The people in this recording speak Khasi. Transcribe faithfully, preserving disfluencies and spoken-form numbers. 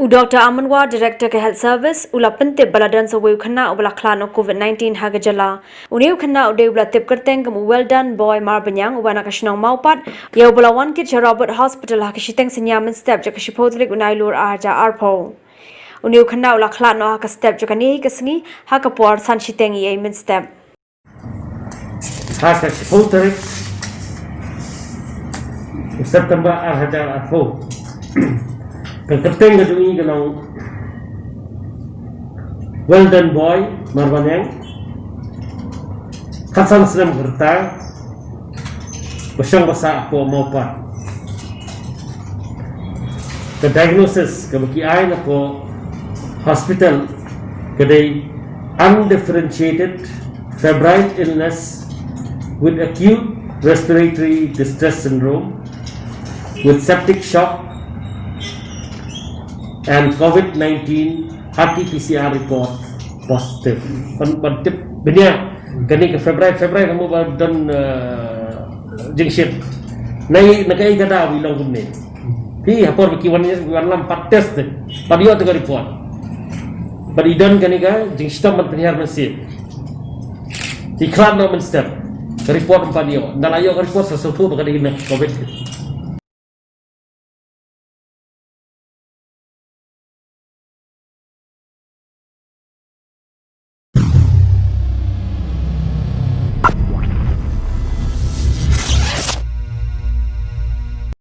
U Doctor Amanwa, Director ka Health Service, u la pyntip ba la don sa uwei u khynnah uba la khlad noh COVID nineteen ha ka jylla. Une u khynnah u dei uba la tip kyrteng kum u Weldon Boy Marbaniang, uba na ka shnong Mawpat, ïa uba la wan kit sha Robert Hospital ha ka shiteng synñia mynstep jong ka shiphew tarik u Nailur arhajar arphew. Une u khynnah u la khlad noh ha ka step jong kane ka sngi ha ka por san shiteng eiei mynstep. Ha ka shiphew tarik u September arhajar arphew, ka kyrteng ka jong ngi ka long Weldon Boy Marbaniang, khatsan snem ka rta, ba shong ba sah hapoh Mawpat. Ka diagnosis kaba ki ai na ka hospital ka dei undifferentiated febrile illness with acute respiratory distress syndrome with septic shock and COVID nineteen R T P C R report positive. Ban, ban tip bniah kane ka febrile, febrile ka mut ba don, eh, jingshit. Na i, na kaei ka daw i long kumne. Phi, ha por ba ki wan, wan lam pat test te, pat ïoh te ka report. Pat i don kane ka jingshitom ban pynhiar mynsiem. I khlad noh mynstep. Ka report ym pat ïoh. Ynda la ïoh ka report sa sngewthuh ba ka dei na COVID.